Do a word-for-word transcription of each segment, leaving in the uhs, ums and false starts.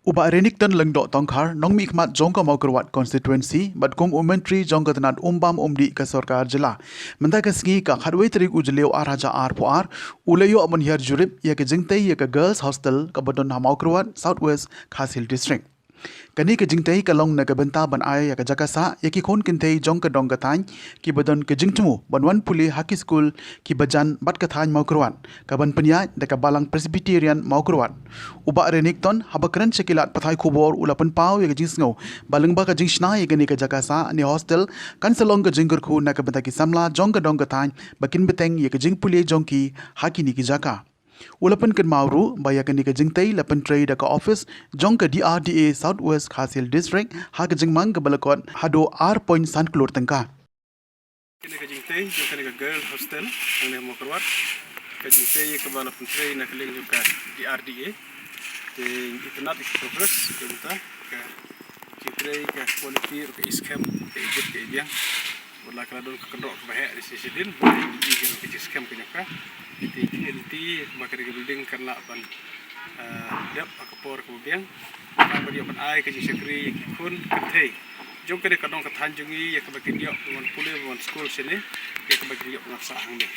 U Bah Renikton Lyngdoh Tongkhar, nongmihkhmat jong ka Mawkyrwat Constituency bad kum u Myntri jong ka tnat umbam umdih ka Sorkar Jylla, mynta ka sngi ka khatwei tarik u Jylliew ar hajar arphew ar, u la ïoh ban hiar jurip ïa ka jingtei ïa ka Girls Hostel kaba don ha Mawkyrwat, South West Khasi Hills District. Kane ka jingtei ka long na ka bynta ban ai ïa ka jaka sah ïa ki khun kynthei jong ka dong ka thaiñ kiba don ka jingthmu ban wan pule ha ki skul kiba jan bad ka thaiñ Mawkyrwat, kaban pynïaid da ka Balang Presbyterian Mawkyrwat. U Bah Renikton, haba kren sha ki lad pathai khubor, u la pynpaw ïa ka jingsngew ba lyngba ka jingshna ïa kane ka jaka sah ne hostel, kan sa long ka jingkyrkhu na ka bynta ki samla jong ka dong ka thaiñ ba kin bteng ïa ka jingpule jong ki ha kine ki jaka. U la pynkynmaw ruh ba ïa kane ka jingtei la pyntrei da ka ophis jong ka D R D A South West Khasi Hills District ha ka jingmang kaba la kot haduh ar point san klur tyngka. Kane ka jingtei jong kane ka Girl Hostel hangne ha Mawkyrwat, ka jingtei kaba la pyntrei na ka liang jong ka D R D A. Te ngi itynnad ïa ka progress jong ka, ka jingtrei, ka quality, ka iskhem, ka ijit ka ibiang. Wat la ka la don ka kynroh kaba heh ne shisha dien, ngi ïohi ka jingskhem ka jong ka. Te ngi ïohi lynti ba kane ka building kan lah ban, ah, dep ha ka por kaba biang. Kan ban ïoh ban ai ka jingshakri ïa ki khun kynthei jong kane ka dong ka thaiñ jong ngi, ïa kaba kin ïoh ban wan pule, ban wan skul shane, ïa kaba kin ïoh ban wan sah hangne.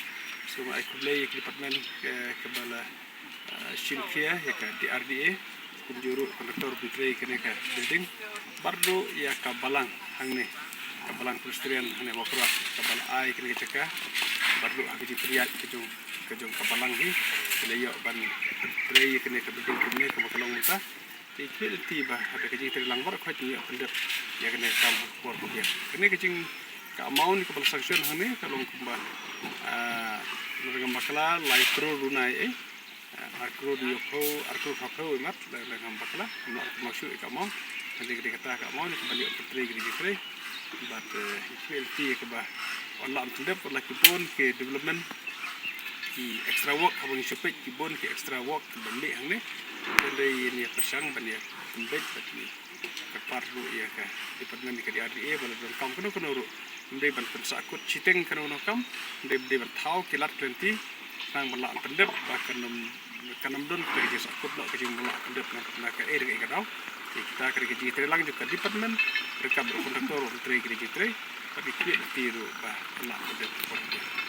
So nga ai khublei ïa ka department, eh, kaba la ah, shim khia ïa ka D R D A, kumjuh ruh ka contractor ba trei kane ka building, bad ruh ïa ka balang hangne, ka Balang Presbyterian hangne Mawkyrwat, kaba la ai kane ka jaka, bad ruh ha ka jingpynïaid ka jong, ka jong ka balang hi, ki la ïoh ban trei ïa kane ka building kumne kaba ka long mynta. Te ngi ïohi lynti ba ha ka jingtrei lang baroh khoit ngi ïoh pyndep ïa kane ka kam ha ka por kaba biang. Kane ka jing, ka amount kaba la sanction hangne ka long kumba, ah, lada ngam bakla lai klur ruh nai, eh, ah, ar klur hynñiewphew, ar klur hynñiewphew, eh, mat, lada, lada ngam bakla, ngam lah ban kynmaw shuh ïa ka amount. Hynrei ka dei kata ka amount kaba ngi ïoh pyntrei, ka dei jingtrei. Bad, eh, ngi ïohi lynti kaba wan lah ban pyndep, wat la ki bun ki development, ki extra work, haba ngi shu peit ki bun ki extra work kiba mih hangne. Hynrei ngi ïa pyrshang ban ïa pynbeit bad ngi kyrpad ruh ïa ka department ka D R D A ba lada donkam kano kano ruh, ym dei ban pynsahkut shiteng kano kano kam, ym dei, ym dei ban thaw ki lad ki lynti, khnang ban lah pyndep ba kan ym, kan ym don ka jingsahkut noh, ka jinglah pyndep na, na kaei kaei ka daw. Te kita ka dei ka jingtrei lang jong ka department ryngkat bad u contractor uba trei kane ka jingtrei, bad ngi ïohi lynti ruh ba kan lah pyndep.